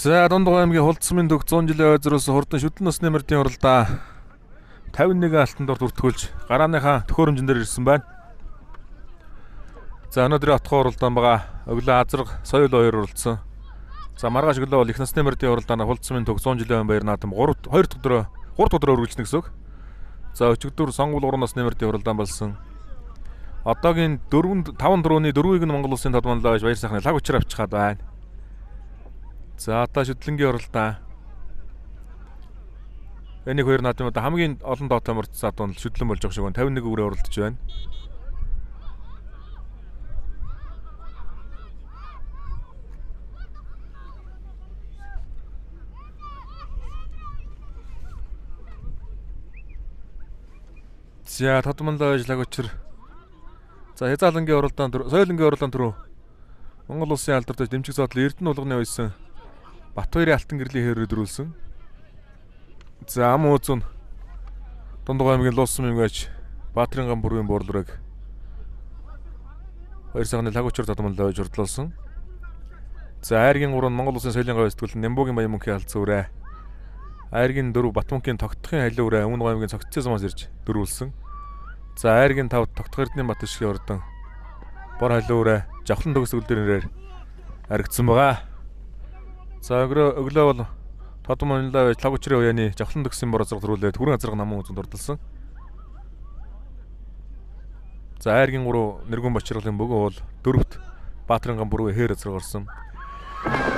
За Дундгой аймгийн Хулдсамын төг 100 жилийн ойзроос хурдан шүдэн насны мөрдийн уралдаа 51 алтан дорд бүртгүүлж гарааныхаа төхөөрөмжөн дээр ирсэн байна. За өнөөдрийн отхон уралдаан байгаа. Өглөө азраг соёл хоёр уралдсан. За маргааш өглөө бол их насны мөрдийн уралдаанаар Хулдсамын төг 100 жилийн баяр наадам 3 2 дахь өдрөө 3 дахь өдрөө үргэлжлэнэ гэсэн үг. За өчигдөр сонгуул 3 насны мөрдийн уралдаан болсон. Одоогийн 4 5 4-ний 4-ийг нь Монгол улсын тод манлаа гэж баяр сайхны лаг учир авчихад байна. За одоо шүдлэнгийн уралдаан. Энийг хоёр наадам одоо хамгийн олон доотой мөрдсөн адуу нь шүдлэн болж байгаа шиг байна. 51 үрээ уралдаж байна. За тодмонлоо гэж лаг учир. За хязаалангийн уралдаан соёлынгийн уралдаан түрүү Монгол улсын алдартай дэмжих зоодлол Эрдэнэ улганы байсан Батбаярын алтан гэрлийн хэрээр дөрүүлсэн. За ам ууз нь Дундгой аймгийн Луусан мөнгөж Баатрын гам бүрийн буурлуурыг хоёр сайхны лаг учир тодмонлоо гэж урдлуулсан. За айргийн 3 нь Монгол улсын соёлын говь сэтгүүл Нямбугийн баян мөнхийн алдсан үрээ. Айргийн 4 Батмөнхийн тогтхын халиу үрээ Өмнө аймгийн цогцсон сумаас ирж дөрүүлсэн. За айргийн 5 тогтох Эрдэнэ бат ишгийн ордон бор халиу үрээ жавхлан төгс өглөөр нэрээр аригдсан байгаа. За өглөө бол тодом унлаа байж лаг учрын уяаны жавхлан төгсийн бор азраг төрүүлээд хүрэн азраг намун үзэнд ордолсон. За айргийн 3 нэргүн бочирлын бөгөн уул 4-т Баатрын гам бүрүү хээр азраг орсон.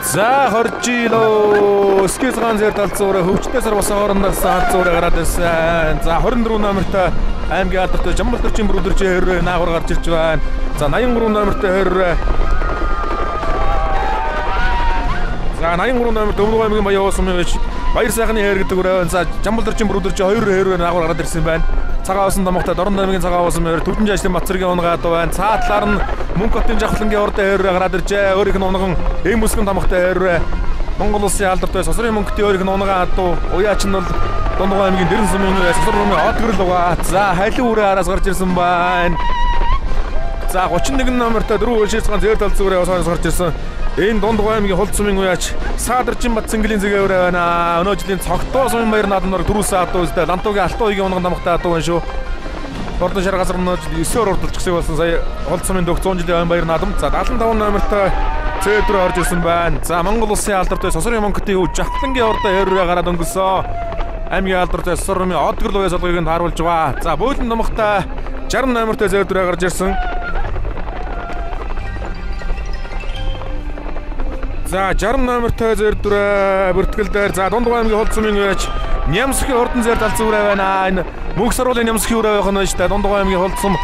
За 20 жилөө өсгий цагаан зэр талцсан үрээ хөвчтэй сар басан хоорондоос халдсан үрээ гараад ирсэн. За 24 номертой аймгийн алдартай Жамбал төрчийн бүрүүдэрч хэрэг наагур гарч ирж байна. За 83 номертой хэрэг. За 83 номерт Өмнө аймгийн Баян уусан мэж баяр сайхны хээр гэдэг үрээ байна. За Жамбал төрчийн бүрүүдэрч хоёр хэрэг наагур гараад ирсэн байна. Цагаан уусан домогтой Дорн аймгийн цагаан уусан мөр төвдөн жажлын Бацэргийн унгаад байна. Цаа талаар нь Мөнх хотын жавхлангийн урд хэрэг гараад иржээ. Өөрийнх нь унган эм үсгэн домогтой хэрэг. Монгол улсын алдартай сосрын мөнхтийн өөрийнх нь унган адуу уяач нь бол Дундгой аймгийн Дэрэн сумын сосор румын од гэрэл угаа. За халиу үрээ араас гарч ирсэн байна. За 31 номертой 4 ширцгаан зээр тал зүгээрээ осоос гарч ирсэн. Энэ Дундгой аймгийн Хулд сумын уяач Саадарчин Батцэнгэлийн зэгээ үрээ байна. Өнөө жилийн цогтоо сумын баяр наадмаар дөрүүлсэн адуу үстэй Лантуугийн алтан уягийн унган домогтой адуу байна шүү. Ордон шар газар өнөө жил 9-оор урдалж гисэн болсон сая Хулд сумын дөх 100 жилийн баяр наадам. За 75 номертой Зэдэр орж ирсэн байна. За Монгол улсын алдартай сосрын мөнхтийн хүү Жавхлангийн урдаа хэрвээ гараад өнгөсөө. Аймгийн алдартай сосрын румын од гэрэл уяа солгыг нь тааруулж байгаа. За бөөлөн номхтой 60 номертой зэдэр гарч ирсэн. За 60 номертой зэдэр бүртгэл дээр за Дундгой аймгийн Хулд сумын уяач Нямсхийн хурдан зэр талцсан үрээ байна. Энэ мөнх саруулын Нямсхийн үрээ байх нь байна шүү дээ. Дундгой аймгийн Хулд сум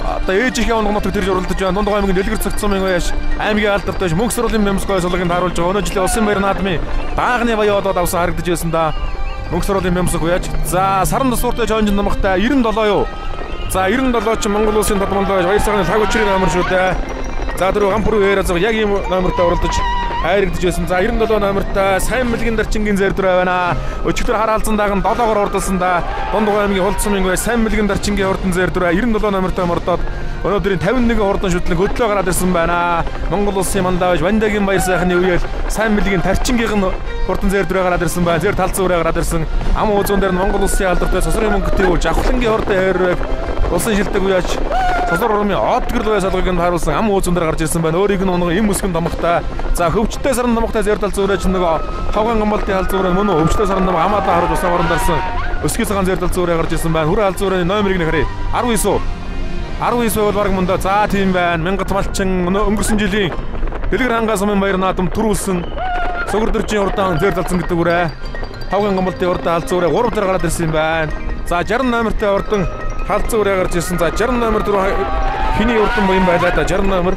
одоо ээжийнхээ унган нутаг тэрж уралдаж байна. Дундгой аймгийн Дэлгэр цогцсон мөн уяаш аймгийн алдартай мөнх саруулын Нямсгой сулгийг тааруулж байгаа. Өнөө жилийн улсын баяр наадмын даагны баян одоод авсан харагдаж байсан да. Мөнх саруулын Нямсг уяаж. За саран тусууртай чонжин номхтой 97 юу. За 97 ч Монгол улсын тодмонлоо баяр сайхны лаг учрын номер шүү дээ. За дөрөв гам бүрүү хээр азга яг ийм номертой уралдаж айрагдж байсан. За 97 номертой сайн мэлгийн дарчингийн зэр дөрөв байна. Өчигдөр хар халзан даган 7-оор урдалсан да. Дундгой аймгийн Хулд сумын үе сайн мэлгийн дарчингийн хурдан зэр дөрөв 97 номертой мордоод өнөөдрийн 51 хурдан шүтлэн хөдлөө гараад ирсэн байна. Монгол улсын мандаа Вандагийн баяр сайхны үеэл сайн мэлгийн тарчингийнх нь хурдан зэр дөрөв гараад ирсэн байна. Зэр талцсан үрээ гараад ирсэн. Ам уузван дээр нь Монгол улсын алдартай сосрын мөнгөтэй үе жавхлангийн хурдан хэрэг улсын шилдэг үеач сосор урмын од гэрэл уяа салгыг нь тааруулсан ам уузван дээр гарч ирсэн байна. Өөрийг нь унган эм өсгөн домогтой. За хөвчтэй саран домогтой зэр тал зүрээ чинь нөгөө хавган гамбалтын хал зүрээ мөн үү хөвчтэй саран домог амаадаа харуулж усан оронд дарсан. Өсгий цагаан зэр тал зүрээ гарч ирсэн байна. Хүрээ хал зүрээний номерыг нь харъя. 19. 19 бол баг мөндөө. За тийм байна. Мянгат малчин өнгөрсөн жилийн Дэлгэр хангай сумын баяр наадам төрүүлсэн Сугар дөржийн урдаан зэр талцсан гэдэг үрээ. Хавган гамбалтын урдаан хал зүрээ 3 дээр гараад ирсэн юм байна. За 60 номертой урдан хал зүрээ гарч ирсэн. За 60 номер дөрөв хиний урдан буян байлаа да 60 номер.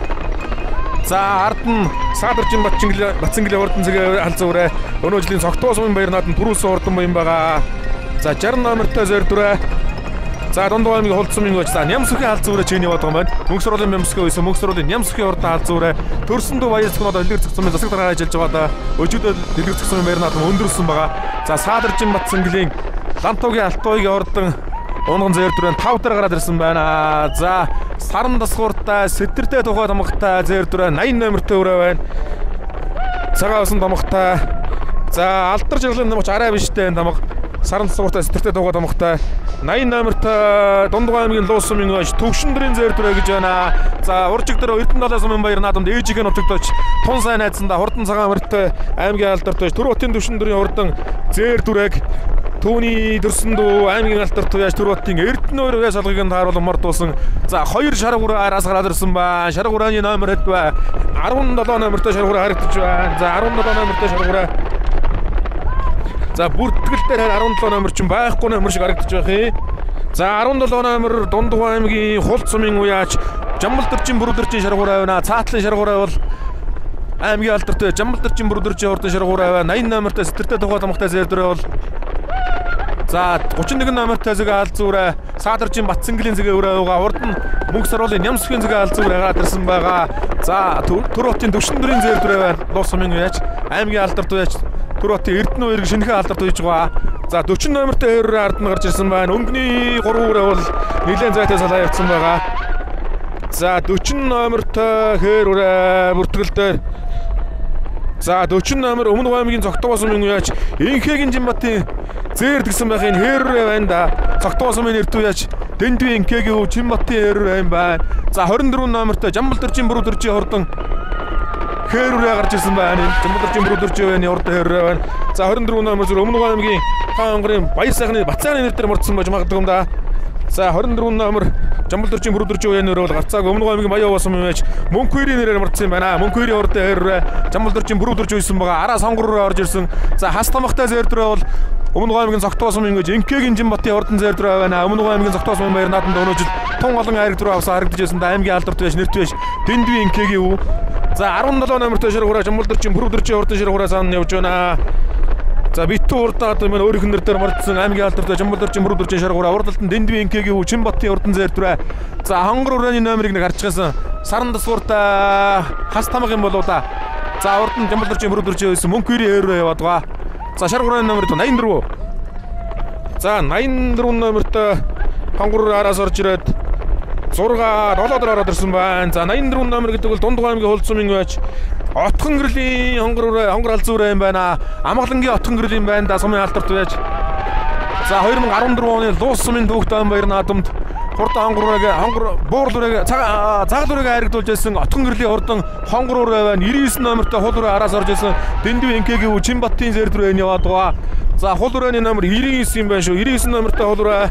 За ард нь Саадарчин Батцэнгэлийн урдан зэгээ хал зүрээ өнөө жилийн цогтуу сумын баяр наадам төрүүлсэн урдан буян байгаа. За 60 номертой зэр дүрээ. За Дундгой аймгийн Хулд сумын үеч за Нямсхийн хал зүрээ чинь яваад байгаа юм байна. Мөнх сургуулийн Нямсхийн үйсэн мөнх сургуулийн Нямсхийн урдан хал зүрээ төрсөн дүү баяр цогнод дэлгэр цогцсон засаг дараагаар ажиллаж байгаа да. Өчигдөр дэлгэр цогцсон баяр наадам өндөрсөн байгаа. За Саадарчин Батцэнгэлийн Лантуугийн алтуугийн урдан унган зэр дүрээ 5 дээр гараад ирсэн байна. За саран дасгууртай сэтэртэй тухай томготой зэр дүрээ 80 номертой үрээ байна. Цагаан усан домогтой. За алдар жаргалын домогч арай биштэй энэ домог. Саран цууртай сэтэртэй дууга домогтой. 80 номертой Дундгой аймгийн Луус сумын өөш Төвшөндрийн зээр дүрэ гэж байна. За уржиг дээр Эрдэнэ далайн сумын баяр наадамд ээжигээ нутагдаж тун сайн найзсандаа хурдан цагаан мөртэй аймгийн алдарт байж Төр хотын Төвшөндрийн хурдан зээр дүрээг түүний дөрсөн дүү аймгийн алдарт яаж Төр хотын Эрдэнэ хоёр уяа шалгыг нь тааруулан мордуулсан. За хоёр шарга үрээ араас гараад ирсэн ба. Шарга үрээний номер хэд вэ? 17 номертой шарга үрээ харагдаж байна. За 17 номертой шарга үрээ. За бүртгэл дээр 17 номер чинь байхгүй номер шиг харагдаж байх юм. За 17 номер Дундгой аймгийн Хулт сумын уяач Жамбал дэржин бүрдэржин шаргуурай байна. Цаатлын шаргуурай бол аймгийн алдартай Жамбал дэржин бүрдэржин хурдан шаргуурай байна. 80 номертой сэтэртэй тухай домогтой зээр дүрэ бол за 31 номертой зэгээ алзуурай Садаржин Батсангийн зэгээ өрөө байгаа. Урд нь мөнх саруулын Нямсхийн зэгээ алзуурай гараад ирсэн байгаа. За Төр хотын Төвшөндрийн зээр дүрэ байна. Луус сумын уяач аймгийн алдарт уяач Төр хотын Эрдэнэ хоёрыг шинэхэн алдарт уяж байгаа. За 40 номертой хоёр ард нь гарч ирсэн байна. Өнгөний 3 үрээ бол нэлээд зайтай салаа явцсан байгаа. За 40 номертой хээр үрээ бүртгэл дээр. За 40 номер Өмнө аймгийн Цогтогоо сумын уяач Инхэгийн Жинбатын зээр дгсэн байх энэ хээр үрээ байна да. Цогтогоо сумын нэрт уяач Дэндүү Инхэгийн өв Жинбатын хээр үрээ юм байна. За 24 номертой Жамбал дэржин бүрүү дэржин хурдан хээр үрээ гарч ирсэн байна. Жамбал дэржин бүрүү дэржин байна. Хурдан хээр үрээ байна. За 24 номер зүр Өмнө аймгийн Хаан онгорын Баяр сайхны Бацааны нэр дээр мордсон байж магадгүй юм да. За 24 номер Жамбал дэржин бүрүү дэржин үеийн нэр бол гарцааг Өмнө аймгийн Баян уусан юм байж Мөнхөрийн нэрээр мордсон юм байна. Мөнхөрийн хурдан хээр үрээ Жамбал дэржин бүрүү дэржин үйсэн байгаа. Араа сонгор руу орж ирсэн. За хас тамхтай зээр дүрээ бол Өмнө аймгийн Цогтгоо сумын гэж Инкегийн Жинбатын хурдан зээр дүрээ байна. Өмнө аймгийн Цогтгоо сумын баяр наадамд өнөөжил тун олон айраг дүрээ авсан харагдаж байсан да. Аймгийн алдарт байж нэрт байж Дэндүү Инкегийн өв. За 17 номертой шаргуураа Жамбал дэржин бүрүү дэржин хурдан шаргуураа цаана явж байна. За битүү урдаад маань өөрийнх нь нэр дээр мордсон аймгийн алдартай Жамбал дэржин бүрүү дэржин шаргуураа урдалт нь Дэндүү Инкегийн өв Чинбатын хурдан зээр дүрээ. За хонгор үрээний номерыг нэг харчихсан. Саран дасгууртай хас тамга юм болоо да. За урд нь Жамбал дэржин бүрүү дэржин байсан Мөнхөрийн хээр рүү яваад байгаа. За шаргуурын номер 84. За 84 номертой хонгор араас орж ирээд 6 7 дээр ороод ирсэн байна. За 84 номер гэдэг бол Дундгой аймгийн Хулт сумын байж Отхон гэрлийн хонгор үрээ хонгор алзуурэ юм байна. Амгалангийн отхон гэрлийн байна да сумын алдарт байж. За 2014 оны Луус сумын түүхтэй он баяр наадамд хурдан хонгор үрээгээ хонгор буурл үрээгээ цагаал үрээгээ хайрагдуулж байсан отхон гэрлийн хурдан хонгор үрээ байна. 99 номертой хул үрээ араас орж ирсэн. Дэндүү Инкегийн өв Чинбатын зээр дүрээ яваад байгаа. За хул үрээний номер 99 юм байна шүү. 99 номертой хул үрээ.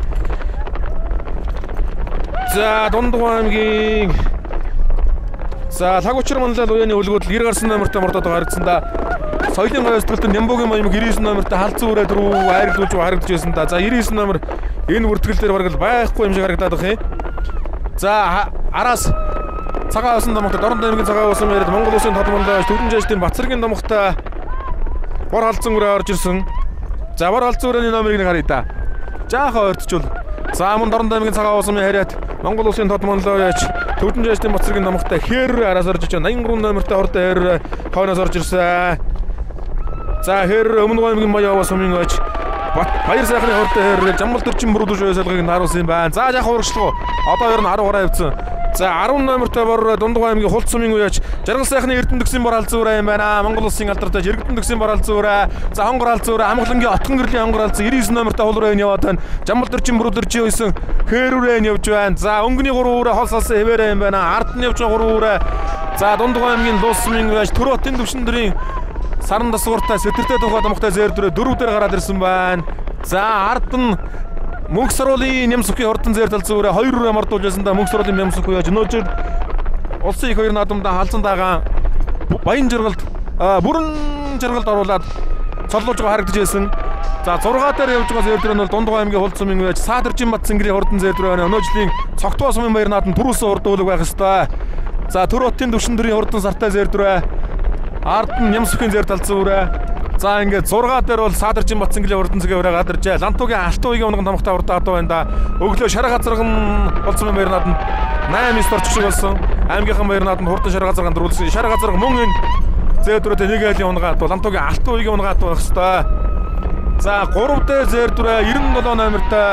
За Дундгой аймгийн за Лагучир манлал уяаны үлгүүд 90 гарсан номертой мордоод байгаа харагдсан да. Соёлын гой сэтгэлтэн Нямбугийн маямг 99 номертой халзан үрээ дөрөв хайрагдуулж харагдаж байсан да. За 99 номер энэ бүртгэл дээр бараг л байхгүй юм шиг харагдаад байх юм. За араас цагаан усан домогтой Дорнод аймгийн цагаан усан яриад Монгол улсын тод манлал Төвдөн жаждын Бацаргийн домогтой бор халзан үрээ орж ирсэн. За бор халзан үрээний номерыг нэг харъя да. Жаахан ойртчул. За мөн Дорнод аймгийн цагаан усан яриад Монгол улсын тод манлал яаж Төвдөн жаждын Бацаргийн домогтой хээр араас орж иж 83 номертой хурдан хээр хойноос орж ирсэн. За хээр Өмнө аймгийн Баян сумын аж Баяр сайхны хурдан хээр Жамбал дэржин бүрүү дөржин уясалгыг харуулсан юм байна. За яах урагшлах уу? Одоо ер нь 10 гараа явцсан. За 10 номертой бор Дундгой аймгийн Хулт сумын уяач Жаргал сайхны Эрдэнэ дөгсийн бор алзуураа юм байна. Монгол улсын алдартай Эрдэнэ дөгсийн бор алзуураа. За хонгор алзуураа Амгалангийн отхон гэрлийн хонгор алзуу 99 номертой хул үрээ яваад байна. Жамбал дэржин бүрүү дөржин үйсэн хээр үрээ явж байна. За өнгөний 3 үрээ хол салсан хэвээрээ юм байна. Ард нь явж байгаа 3 үрээ. За Дундгой аймгийн Луус сумын уяач Төр хотын Төвшөндрийн саран дасгууртай сэтэртэй тухай домогтой зээр дүрээ дөрөв дээр гараад ирсэн байна. За ард нь Мөнх саруулын Нямсүхийн хурдан зээр тал зүгээрээ хоёр үрээ мордуулж байсан да. Мөнх саруулын Нямсүх яаж өнөөдөр улсын их хоёр наадамдаа халзан дагаан баян жаргалд бүрэн жаргалд оруулаад цоллуулж байгаа харагдаж байсан. За 6 дээр явж байгаа зээр дүрээ нь бол Дундгой аймгийн Хулт сумын яаж Садаржин бат цэнгэрийн хурдан зээр дүрээ байна. Өнөөжлийн Цогтгоо сумын баяр наадам түрүүсэн хурдан үлэг байх ёстой. За Төр хотын Төвшөндрийн хурдан сартай зээр дүрээ ард нь Нямсүхийн зээр тал зүгээрээ. За ингээд 6 дээр бол Садаржин Батсангийн хурдан зэгээ өрөө гадаржээ. Лантугийн алтан уйгийн унган томхтой хурдан адуу байна да. Өглөө шарга газарган Хулт сумын баяр нааданд 8 9 орчих шиг болсон. Аймгийнхан баяр нааданд хурдан шарга газарган дөрвөлсөн. Шарга газарган мөн энэ зээр дүрээтэй нэг айлын унгаа адуу. Лантугийн алтан уйгийн унгаа адуу байх хэвээр. За 3 дээр зээр дүрээ 97 номертой.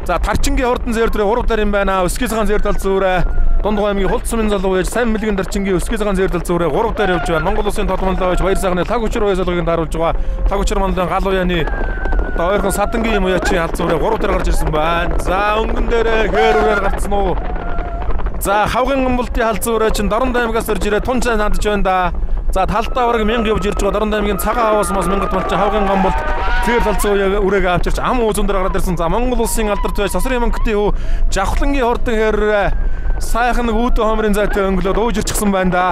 За Тарчингийн хурдан зээр дүрээ 3 дээр юм байна. Өсгийсгаан зээр тал зүгээрээ. Дундгой аймгийн Хулд сумын залуу байж сайн мэлгийн дарчингийн өсгий цагаан зээрдэл зүрээ 3 дээр явж байна. Монгол улсын толгомлоо байж баяр сайхны лаг учир уяа залгыг даруулж байгаа. Лаг учир манлын гал уяаны одоо ойрхон садангийн юм уяачийн хал зүрээ 3 дээр гарч ирсэн байна. За өнгөн дээрээ хээр үрээр гарцсан уу? За хавгын гомболтын хал зүрээ чинь Дорнод аймгаас орж ирээ тун цай надж байна да. За талдаа бараг 1000 явж ирж байгаа. Дорнод аймгийн цагаан аваас мас 1000 малчин хавгын гомболт зээр талцуу үрээг авчирч ам ууз өндөр гараад ирсэн. За Монгол улсын алдарт байж сосрын мөнгөтэй хүү Жавхлангийн хурдан хээр сайхан нэг үүдэн хомрын зайтай өнгөлөө дууж ирчихсэн байна да.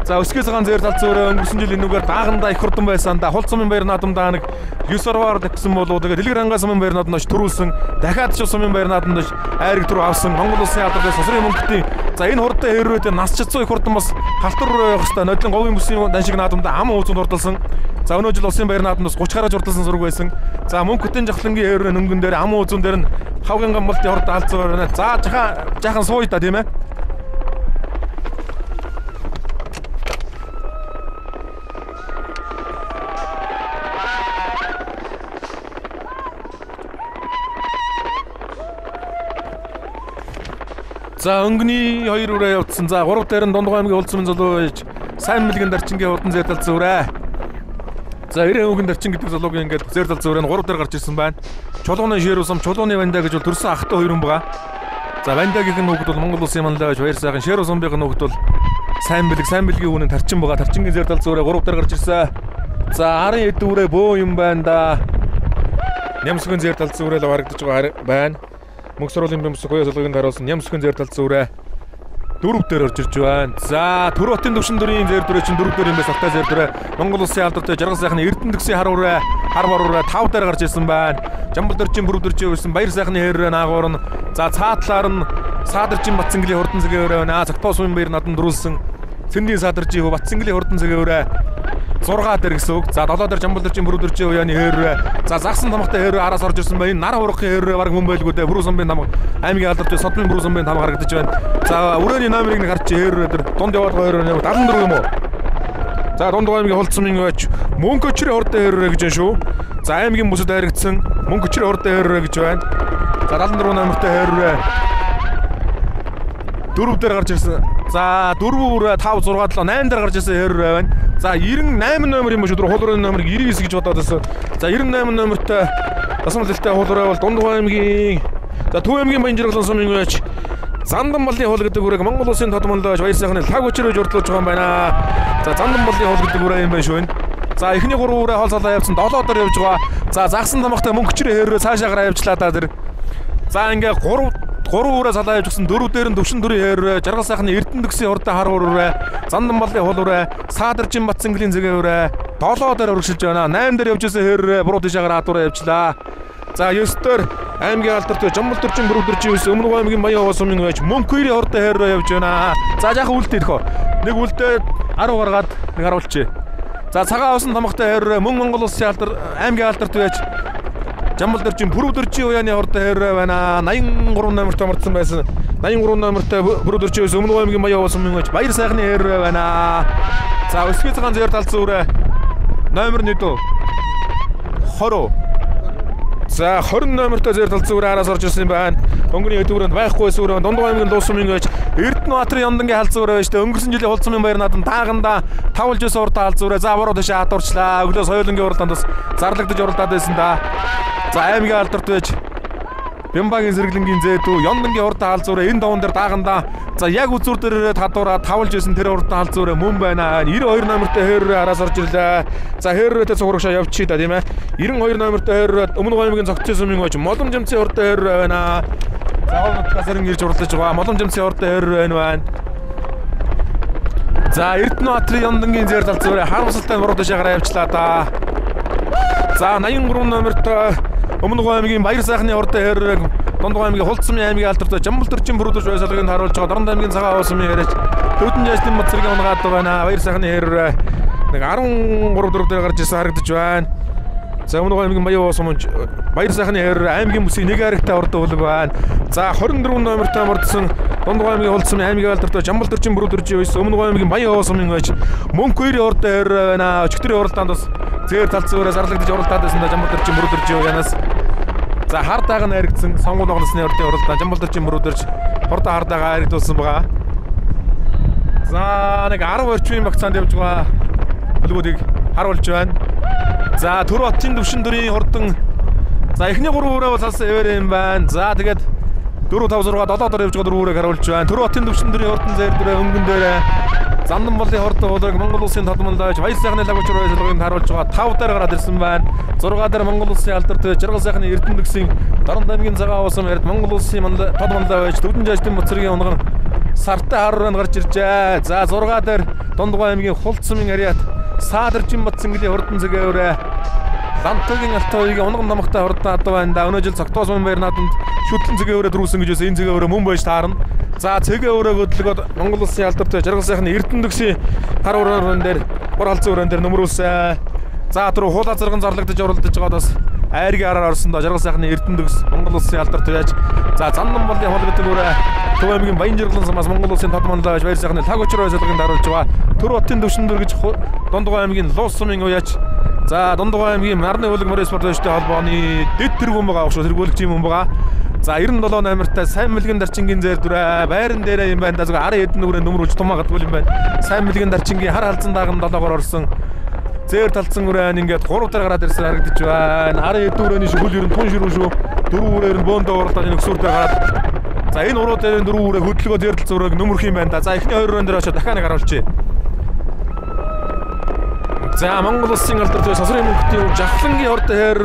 За өсгий цагаан зээр талцуу өрөө өнгөрсөн жил энүүгээр даагандаа их хурдан байсан да. Хул сумын баяр наадамдаа нэг 9 орвоор давхсан болов тэгээд Дэлгэр хангай сумын баяр наадамд очиж төрүүлсэн. Дахиад ч сумын баяр наадамд очиж айраг руу авсан. Монгол улсын алдартай сосрын мөнгөтэй. За энэ хурдан хэрвээ нас чицүү их хурдан бас халтар руу явах хэвээр нодлон говийн бүсийн даншиг наадамдаа ам ууцанд хурдалсан. За өнөө жил улсын баяр наадамд бас 30 гараж хурдалсан зураг байсан. За мөнгөтийн жавхлангийн хэрвээ өнгөн дээр ам ууцун дээр нь хавгын гамбалтын хурдан алцсан байна. За жаахан сууя та тийм ээ. За өнгөний 2 үрээ явцсан. За 3 дээр нь Дундгой аймгийн Хулд сумын залуу байж сайн мэлгэн дарчингийн хурдан зэдэл зүрээ. За 90 өнгөн дарчин гэдэг залуугийн ингээд зэдэл зүрээ нь 3 дээр гарч ирсэн байна. Чулууны шээрусам, чулууны ванда гэж бол төрсөн ахтай хоёр хүн байгаа. За вандагийнх нь хүүхэд бол Монгол улсын манлай байж баяр сайхан, шээрусамбийнх нь хүүхэд бол сайн бэлэг, сайн бэлгийн хүүн нь тарчин байгаа. Тарчингийн зэдэл зүрээ 3 дээр гарч ирсэн. За арын эд үрээ бөө юм байна да. Нямсгын зэдэл зүрээ л харагдаж байгаа байна. Мөнх сургуулийн бэмсэг хоёо солгогийн харуулсан Нямсгын зээр тал зүрээ 4 дээр орж ирж байна. За Төрөтийн төвшин дөрийн зээр дүрээ чинь 4 дээр юм байна. Савтай зээр дүрээ Монгол улсын алдартай жаргал сайхны Эрдэнэ төгсийн хар үрээ хар бор үрээ 5 дээр гарч ирсэн байна. Жамбал дөржин бүрв дөржин өрсөн баяр сайхны хэррээ наагуур нь за цаатлаар нь Садаржин Батцангийн хурдан зэгээ өрөө байна. Цогтоо сумын баяр надан дөрүүлсэн Цэндийн Садаржин хүү Батцангийн хурдан зэгээ өрөө 6 дээр гэсэн үг. За 7 дээр Жамбал дөржин бүрв дөржин уяаны хэррээ. За загсан тамгатай хэррээ араас орж ирсэн байна. Энэ нар хургахын хэррээ бараг мөн байлгүй дээ. Бүрүү самбын тамга аймгийн алдарт содмын бүрүү самбын тамга харагдаж байна. За өрөөний номерыг нэг харчих хэррээ дээр дунд яваад байгаа хэррээ 74 юм уу? За дунд аймгийн Хулд сумын байж мөнгө өчрийн хурдан хэррээ гэж байна шүү. За аймгийн бүсэд харагдсан мөнгө өчрийн хурдан хэррээ гэж байна. За 74 номертой хэррээ 4 дээр гарч ирсэн. За 4 үрээ 5 6 7 8 дээр гарч ирсэн хэррээ байна. За 98 номер юм шүү. Хул өрөөний номерыг 99 гэж бодоод байсан. За 98 номертой дасмал хэлтэй хул өрөө бол Дундгой аймгийн за Төв аймгийн Баянжиргалан сумын байж Зандан болын хул гэдэг үрээг Монгол улсын тодмонлоо баяр сайхны лаг учир гэж урдлуулж байгаа юм байна. За Зандан болын хул гэдэг үрээ юм байна шүү энэ. За эхний 3 үрээ хол салаа явсан 7 дор явж байгаа. За загсан тамгатай мөнгө өчрөө хэррээ цаашаа гараа явчлаа та тэр. За ингээ 3 үрээ салаа явж гисэн 4 дээр нь төвшин дөрийн хэррээ жаргал сайхны Эрдэнэ төгсийн хурдан хар үрээ Зандан болын хул үрээ Садаржин Батцангийн зэгээ үрээ 7 дээр өргөжлөж байна. 8 дээр явж исэн хэррээ буруу тийшээ гараа адуураа явчлаа. За 9 дээр аймгийн алдарт Жамбал дөржин бүрв дөржин ус Өмнө аймгийн Баян овоо сумын байж Мөнхөөрийн хурдан хэррээ явж байна. За жаахан үлдээ дөхөө. Нэг үлдээ 10 гаргаад нэг харуулчих. За цагаан авсан тамгатай хэррээ мөн Монгол улсын алдар аймгийн алдарт байж Жамбал дөржин бүрв дөржин уяаны хурдан хэррээ байна. 83 номертой мордсон байсан. 83 номертой бүрв дөржин ус Өмнө аймгийн Баян овоо сумын байж баяр сайхны хэррээ байна. За өсгий цагаан зээр талцсан үрээ номер 1 дөө 20. За 20 номертой зээр талцсан үрээ араас орж ирсэн юм байна. Өнгөрний өдөрөнд байхгүй байсан үрээ Дундгой аймгийн Луу сумын байж Эрдэнэбаатарын Ямдангийн халзан үрээ байж өнгөрсөн жилийн Хулд сумын баяр наадам дааганда тавлж өсөн урдаа халзан үрээ за буруу тийшээ хадуурчлаа. Өглөө соёлонгийн уралдаанд бас зарлагдаж уралдаад байсан да. За аймгийн алдарт байж Бямбагийн зэрэглэнгийн зээдүү Ямдангийн урдаа халзан үрээ энэ даван дээр дааганда за яг үзүүр дээр хадуураа тавлж өсөн тэр урдаа халзан үрээ мөн байна. 92 номертой хэррээ араас орж ирлээ. За хэррээтэй цуграгшаа явчих да тийм ээ. 92 номертой хэррээ Өмнө аймгийн Цогцын сумын байж Молом жамцын урдаа хэррээ байна. За гол нутгаас эрен ирж уралдаж байгаа. Молом жамцын урдаа хэррээ байна. За Эрдэнэбаатарын Ямдангийн зээр талцсан үрээ харамсалтай буруу тийшээ гараа явчлаа да. За 83 номертой Өмнө аймгийн Баяр сайхны урдаа хэррээ Дундгой аймгийн Хулд сумын аймгийн алдартай Жамбал дөржин бүрүүдэж байсалгыг харуулж байгаа. Дорнод аймгийн цагаан уусан яриач Төвдөн жайстын мод зэргийн унгаад байна. Баяр сайхны хэррээ нэг 13 дөрөв дээр гарч ирсэн харагдаж байна. За Өмнө аймгийн Баян овоо сумын баяр сайхны хэррээ аймгийн бүсийн нэг хайрагтай урдаа хүлэг байна. За 24 номертой мордсон Дундгой аймгийн Хулд сумын аймгийн алдартай Жамбал дөржин бүрүүдэж байсан Өмнө аймгийн Баян овоо сумын байж Мөнхөөрийн урдаа хэррээ байна. Өчигдрийн уралдаанд бас зээр талцсан үрээ зарлагдаж уралдаад байсан да Жамбал дөржин бүрүүдэж янаас. За хар дааг нь харагдсан сонгуул ногносны урдын уралдаан Жамбал дөржин бүрүүдэж хурдан хар даага харагдуулсан байгаа. За нэг 10 орчмын багцаанд явж байгаа хөлгүүдийг харуулж байна. За Төр хотын төвшин дөрийн хурдан. За эхний 3 үрээ бол салсан эвэр юм байна. За тэгээд 4 5 6 7 дор явж байгаа 4 үрээг харуулж байна. Төр хотын төвшин дөрийн хурдан зээр дөрөө өнгөн дээрээ Зандан болын хурдан хулраг Монгол улсын тодмонлойж Баяр сайхны лагууч руу солгыг харуулж байгаа. 5 дээр гараад ирсэн байна. 6 дээр Монгол улсын алдар төв Жаргал сайхны Эрдэнэ дэгсийн Дорнод аймгийн цагаан уусан эрд Монгол улсын тодмонлой байж Төвдөн жажтын Буцргийн унган сартай хар өрөөнд гарч иржээ. За 6 дээр Дундгой аймгийн Хулцсумын ариат Садаржин Батсангийн хурдан зэгэврээ Лантугийн алтан унган намхтай хурдан адуу байна да. Өнөө жил Цогтоос мөн баяр наадамд шүтлэн зэгэврээ дөрүүлсэн гэж байсан. Энэ зэгэврээ мөн байж таарна. За цэгээ өрөө хөдөлгөөд Монгол улсын алдартай Жаргал сайхны Эрдэнэ дэгсийн хар өрөөн дээр гур халзан өрөөн дээр нөмрүүлсэн. За түрүү хуулаа зэрэгэн зарлагдаж уралдаж байгаад бас айргийн араар орсон доо Жаргал сайхны Эрдэнэ дэгс Монгол улсын алдартай яаж. За Зандан болын хол гэдэг өрөө Төв аймгийн Баян жаргалан самаас Монгол улсын тод манлай байж Баяр сайхны лаг учраа солгыг даруулж байгаа. Төр хотын төвшин дөргиж Дундгой аймгийн Луус сумын уяач. За Дундгой аймгийн Нарны хөлөг морь спорт өштэй холбооны дэд тэргүүн байгаа шүү. Тэргүүлэгч юм байгаа. За 97 номертай сайн мэлгэн дарчингийн зээр дүрээ байран дээрээ юм байна да. Зөвхөн 10 хэдэн нүрээ нөмрүүлж тумаа гадгүй юм байна. Сайн мэлгэн дарчингийн хар халзан дааган 7-оор орсон. Зээр талцсан өрөө ингээд 3 дээр гараад ирсэн харагдаж байна. 10 хэдэн өрөөний шүхэл ер нь тун ширүү шүү. 4 өрөөр нь бөөндөө уралдаад энэ өксүр дээр гараад. За энэ уруу дээр 4 өрөө хөдөлгөө зээр талцсан өрөөг нөмрөх юм байна да. За эхний 2 өрөөн дээр очиод дахиад нэг харуулчих. За Монгол улсын алдар төв сосрын мөнхтийн жавхлангийн хурд хайр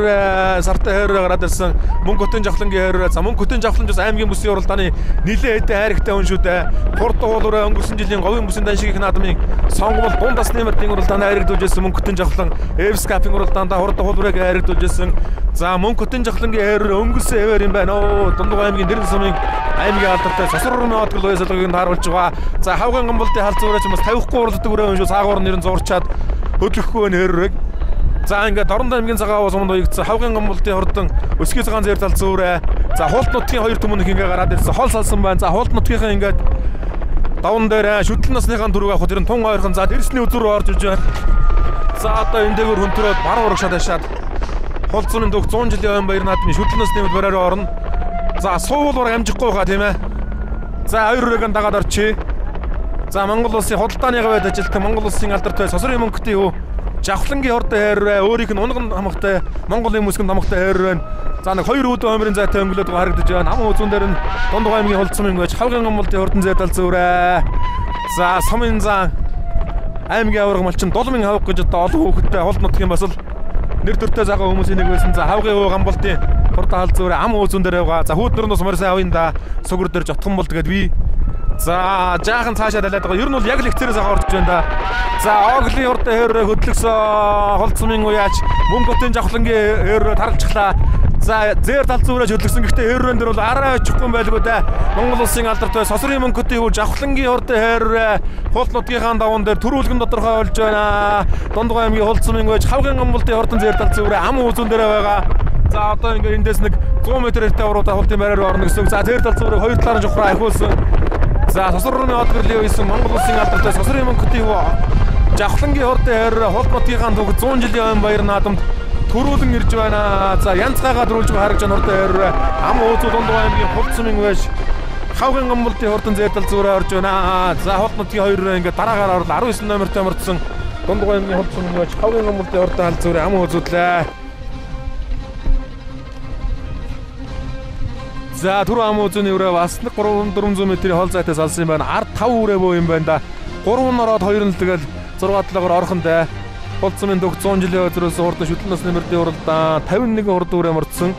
сартай хайр гараад ирсэн. Мөнхөтийн жавхлангийн хайр. За Мөнхөтийн жавхланж бас аймгийн бүсийн уралдааны нилээ хэдэн хайрхтай хүн шүү дээ. Хурд хуулуураа өнгөрсөн жилийн говийн бүсийн даншиг их наадмын сонгуул дунд насны мөрдийн уралдааны хайрагдуулж ирсэн Мөнхөтийн жавхлан Эвс Капын уралдаандаа хурд хуулуурыг хайрагдуулж ирсэн. За Мөнхөтийн жавхлангийн хайр өнгөрсөн хэвээр юм байна. Оо Дундгой аймгийн Нэрэн сумын аймгийн алдартай сосрор нотгол уясалгыг тааруулж байгаа. За хавган гамболтын халзуураач бас 50-гүй уралддаг өрөө юм шүү. Цаагуур нэрэн зурчаад хөдлөхгүй нэррэг. За ингээд Дорнод аймгийн цагаан суманд уягдсан хавгын гамболтын хурдан өсгий цагаан зээр тал зүүрээ. За хуулт нутгийн хоёр түмэн их ингээ гараад ирсэн. Хол салсан байна. За хуулт нутгийнхаа ингээд даван дээр шүтлэн насныхаа дөрөв авах тэр нь тун ойрхон. За дэрсний үзүүр рүү орж иж байна. За одоо энэ дээгүүр хөнтрөөд баруун урагшаа ташаад хулт зурын дөх 100 жилийн ойн баяр наадмын шүтлэн насны бараар орно. За суувал бараг амжихгүй хаа тийм ээ. За хоёр өрөөг нь дагаад орчие. За Монгол улсын худалдааны гавьяад ажилтан Монгол улсын алдартай сосрын мөнхтийн хүү жавхлангийн хурдан хайр өөрийнх нь унган хамгатай Монголын мөсгөн хамгатай хайр байна. За нэг хоёр үүдэн өмрийн зайтай өнгөлөд харагдаж байна. Ам үзүүн дээр нь Дундгой аймгийн хулцсан юм гэж хавгын гамболтын хурдан зай тал зүүрээ. За сумын зан аймгийн аварга малчин дулмын хавга гэж одоо олон хүүхэдтэй хулд нутгийн бас л нэр төртэй цагаан хүмүүсийн нэг байсан. За хавгын хүү гамболтын хурдан хал зүүрээ ам үзүүн дээр явгаа. За хүүд нөр нь бас морь сайн авъя да. Сугэр дээр жотхон болд гэд би. За жаахан цаашаа далиад байгаа. Ер нь бол яг л ихцээрээс орж байна да. За Оглын хурдан хойроо хөдлөксөн хулцмын уяач Мөнхөтийн жавхлангийн хойроо таралчихлаа. За зээр тал зүрээ хөдлөксөн. Гэхдээ хойрон дээр бол арай очихгүй байлгүй дээ. Монгол улсын алдартай сосрын Мөнхөтийн хүү жавхлангийн хурдан хойроо хулт нутгийнхаа даван дээр төрүүлгэн тодорхой болж байна. Дундгой аймгийн хулцмын уяач хавгын гамболтын хурдан зээр тал зүрээ ам үзүүн дээр байгаа. За одоо ингээ эндээс нэг 100 м хэртэй уруудаа хултын байраар руу орно гэсэн үг. За зээр тал зүрээ хоёр талаар нь жухраа ахиулсан. За сосрын одгорлын үйсэн Монгол улсын алдартай сосрын мөнхөтийн хүү жавхлангийн хурдан хайр хулт нутгийнхаа төг 100 жилийн ойн баяр наадамд төрүүлэн ирж байна. За янзгаагаа дөрүүлж харагч хурдан хайр ам өөзүү Дундгой аймгийн хулцмын үеж хавгын гамболтын хурдан зээр тал зүрээ орж байна. За хулт нутгийн хоёр ингээд дараагаар орлоо 19 номертой мөрдсөн Дундгой аймгийн хулцмын үеж хавгын гамболтын хурдан хал зүрээ ам өөзүүдлээ. За түрүү ам үзүүний өрөө бас нэг 3 400 м-ийн хол зайтай салсан юм байна. Ард 5 өрөө бөө юм байна да. 3 нь ороод 2 нь л тэгэл 6 7-оор орох нь дээ. Хулцмын дөх 100 жилийн өдрөөс хурдан шүтлэн насны мөрдийн уралдаан 51 хурдан өрөө мөрдсөн.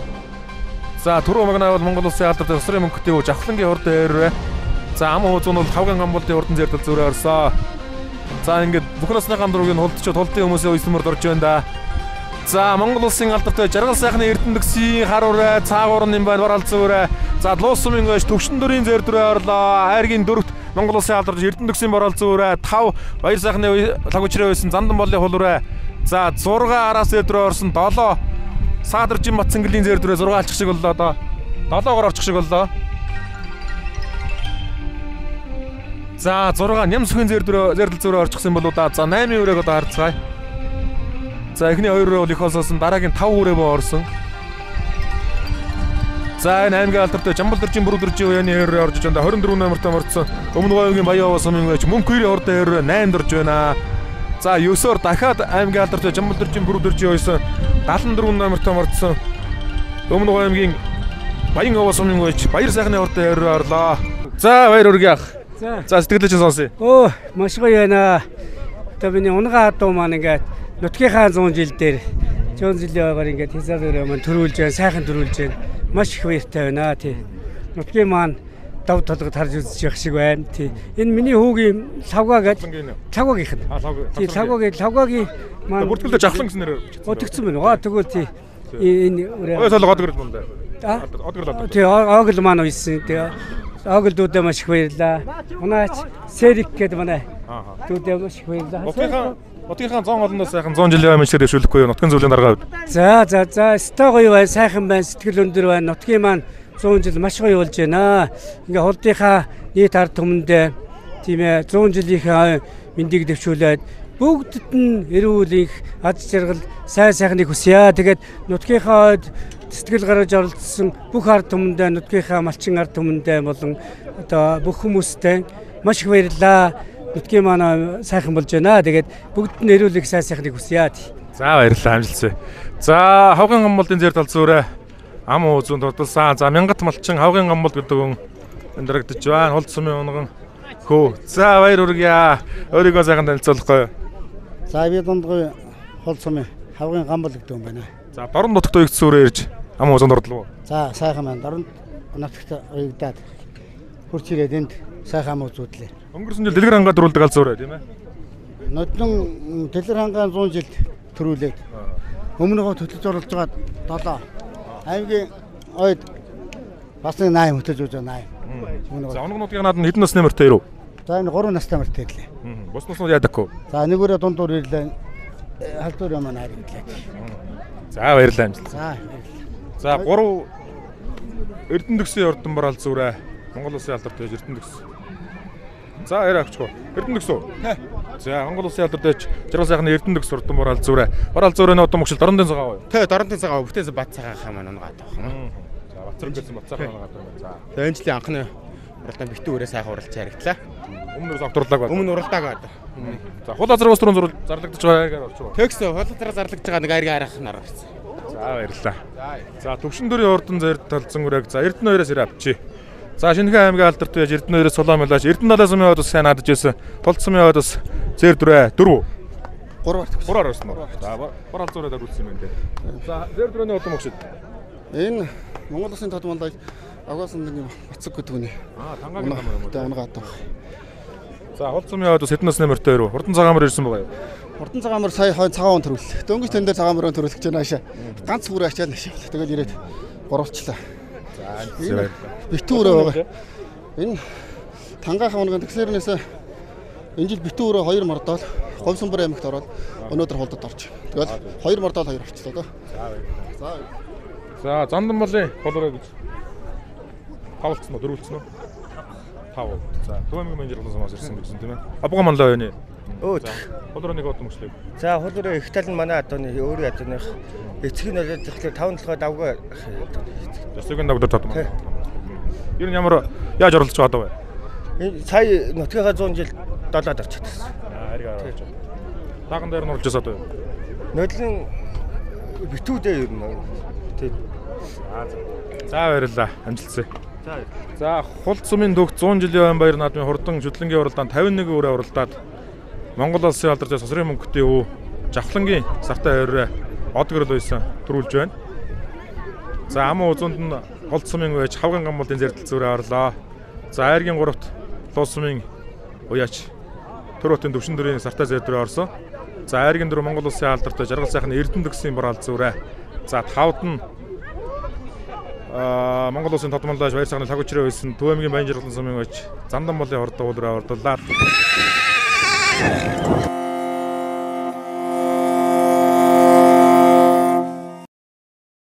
За түрүү магнаа бол Монгол улсын алдартай сосрын мөнхтийн хүү жавхлангийн хурдан өрөө. За ам үзүүн бол хавгын гамболтын хурдан зээрдэл зүрээ орсоо. За ингээд бүх насны гам дөрвийг нь хулдчихэд хултын хүмүүсийн уйсан мөрд орж байна да. За Монгол улсын алдартай жаргал сайхны Эрдэнэ дэгсийн хар үрээ цаагуур нь юм байна бараал зүрээ. За Луус сумын гойш төвшин дөрийн зээр дүрээ орлоо. Айргийн дөрөвт Монгол улсын алдартай Эрдэнэ дэгсийн бараал зүрээ 5 баяр сайхны лагучраа байсан Зандан болын хул үрээ. За 6 араас зээр дүрээ орсон 7 Саадаржин Батсангэлийн зээр дүрээ 6 алчих шиг боллоо одоо. 7-оор орчих шиг боллоо. За 6 Нямсхийн зээр дүрээ зээрлэл зүрээ орчихсон болоо да. За 8-ын үрээг одоо харцгаая. За эхний хоёр өрөө бол их олсоосон, дараагийн 5 өрөө боо орсон. За энэ аймгийн алдартай Жамбал дөржийн бүрүү дөржийн уяаны хэрээр орж иж 24 номертой мордсон Өмнө говийн Баян овоо сумын уяач Мөнх хоёрын хурдан хэрээр 8-д орж байна. За 9-оор дахиад аймгийн алдартай Жамбал дөржийн бүрүү дөржийн уяасан 74 номертой мордсон Өмнө говийн Баян овоо сумын уяач Баяр сайхны хурдан хэрээр орлоо. За баяр хүргэе ах. За сэтгэлээ чинь сонсъё. Өө маш гоё байна. Одоо миний унгаа адуу маань ингээд нутгийнхаа 100 жил дээр 100 жилийн ойгоор ингээд хязгаар өрөө маань төрүүлж байна, сайхан төрүүлж байна. Маш их баяртай байна тий. Нутгийн маань дав толгод харж үзэж явах шиг байна тий. Энэ миний хүүгийн лавга гэдэг лавгагийнх нь. Тий, лавгагийн маань бүртгэлдээ жавхлан гэсэн нэрээр өтгцэн байна. Аа тэгвэл тий энэ өрөө. Ой толгой одгорл юм да. Одгорл. Тий, огл маань уйсан тий. Огл дүүдээ маш их баярлаа. Унаач Сэрик гэдэг манай дүүдээ маш их баярлаа. Нутгийнхаа 100 олондоо сайхан 100 жилийн өмнө дэвшүүлэхгүй юу? Нутгийн зөвлөлийн дарга хувьд. За за за, өстой гоё байна, сайхан байна, сэтгэл өндөр байна. Нутгийн маань 100 жил маш гоё болж байна. Ингээ хулдынхаа нийт ард түмэндээ тийм 100 жилийнхээ мэндийг дэвшүүлээд бүгдд нь эрүүл их аз жаргал сайн сайхныг хүсье. Тэгээд нутгийнхаа ойд сэтгэл гаргаж оролцсон бүх ард түмэндээ, нутгийнхаа малчин ард түмэндээ болон одоо бүх хүмүүстэй маш их баярлалаа. Нутгийн маань сайхан болж байна. Тэгээд бүгд нь эрүүл их сайн сайхныг хүсье. За баярлалаа, амжилтсаа. За хавгын гамболдын зэр тал зүрээ ам уузвын дурдсан. За мянгат малчин хавгын гамболд гэдэг хүн энэ дарагдаж байна. Хулд сумын унган хөө. За баяр хүргье. Өөрийгөө сайхан танилцуулахгүй. За би дундгой хулд сумын хавгын гамбол гэдэг хүн байна. За дорн нутагт уягдсан үрээ ирж ам уузвын дурдлав. За сайхан байна. Дорн нутагт уягдаад хурц ирээд энд сайхан ам уузвдлээ. Өнгөрсөн жил Дэлгэр хангаа дөрүүлдэг аль зүрээ тийм ээ. Ноднон Дэлгэр хангаа 100 жилд төрүүлээд өмнө гоо хөтлөж оруулж байгаа 7. Аймгийн ойд бас нэг 8 хөтлөж ууж байгаа 8. За онгон нутгийн наад нь хэдэн насны мөртөө ирв? За энэ 3 настай мөртөө ирлээ. Бус наснууд яадаггүй. За нэг өрөө дундуур ирлээ. Халдвар юм аа ирлээ. За баярлалаа амжилт. За баярлалаа. За 3 Эрдэнэ төгсийн урдамбар ал зүрээ Монгол улсын алдарт байж Эрдэнэ төгс. За яриа авчихгүй. Эрдэнэ төгс үү? За Монгол улсын алдарт байж Жаргал сайхны Эрдэнэ төгс урдамбар ал зүрээ. Барал зүрээ нотон мөкшил Дорнодын цагаан уу? Тэ Дорнодын цагаан бүтээс бат цагаан маань унгаад байгаа юм. За Бацраг гэсэн бат цагаан унгаад байна. За. Тэгээ энэ жилийн анхны уралдаан битүү өрөө сайхан уралж харагдлаа. Өмнө нь зовтруулаг байна. Өмнө уралдааг байна. За хул азар ус түрүүн зарлагдаж байгаа айгаар орчих. Тэгс хул азар зарлагдж байгаа нэг айргийн арах нар орсон. За баярлалаа. За төвшин дөрийн урдан зэрд талзан үрэг. За Эрдэнэ хоёроос ирээ авчи. За Шинэхэн аймгийн алдарт байж Эрдэнэ хоёроос Сулаан мэлаж Эрдэнэ далайн сумын хойд бас сайн наадж байсан. Тулд сумын хойд бас зэр дүрээ 4. 3 3 орсон уу? За барал зүрээ дөрүүлсэн юм байна дээ. За зэр дүрээний удам өгшөд. Энэ Монгол улсын тод мандаж Агуулсан нэг Бацаг гэдэг үний. Аа тангагийн нам юм уу? Тэ унгаад байгаа. За хул сумын хойд бас хэдэн насны мөртөө ирв? Хурдан цагаан мөр ирсэн байгаа юу? Хурдан цагаан мөр сая хойно цагаан он төрүүллээ. Дөнгөж тэн дээр цагаан мөр төрүүлэх гэж байна аашаа. Ганц бүрээ ачаал наашаа. Тэгэл ирээд гурвалчлаа. За битүү өрөө байгаа. Энэ тангаахын унган тэгсэрнээс энэ жил битүү өрөө 2 мордоол Говьсумбар аймагт ороод өнөөдөр хулдад орж. Тэгэл 2 мордоол 2 орчлоо доо. За. За Зандан болын хулраа гэж тавлцсан уу, дөрвөлцсөн үү? 5. За Төв аймгийн менежер болон самаас ирсэн гэсэн тийм ээ. Абуга манлаа байна. Өө. Хулраа нэг удам өглөө. За хулраа их тал нь манай адууны өөрийн адууных эцэг нь болоод тэгэхээр 5 толгой давгаа. Ёсыг нь давдаг тодмоо. Ер нь ямар яаж оролцож байгаа даа вэ? Энэ сая нутгийнхаа 100 жил долоод орчихсон. Аа хариг орж. Таахан дээр нь оруулж байсан даа. Нодлон битүүдээ ер нь тий. За баярлалаа. Амжилтсаа. За. За хулд сумын төгс 100 жилийн баяр наадмын хурдан шүтлэнгийн уралдаанд 51 өрөө уралдаад Монгол улсын алдартай сосрын мөнгөтэй өвөө Жавхлангийн сартай хорой од гэрэл байсан төрүүлж байна. За аман узуунд нь хулд сумын уяач хавган гамболын зэрдэл зүрээ орлоо. За айргийн гуравт луу сумын уяач төр хотын төвшин дөрийн сартай зэрдэл рүү орсон. За айргийн дөрөв Монгол улсын алдартай жаргал сайхны Эрдэнэ төгсийн бараал зүрээ. За тавд нь Монгол улсын тодмолдож баяр сайхны лагучраа байсан Төв аймгийн Баян жаргалан сумын уяач Зандан болын хордоо уулраа ордууллаа.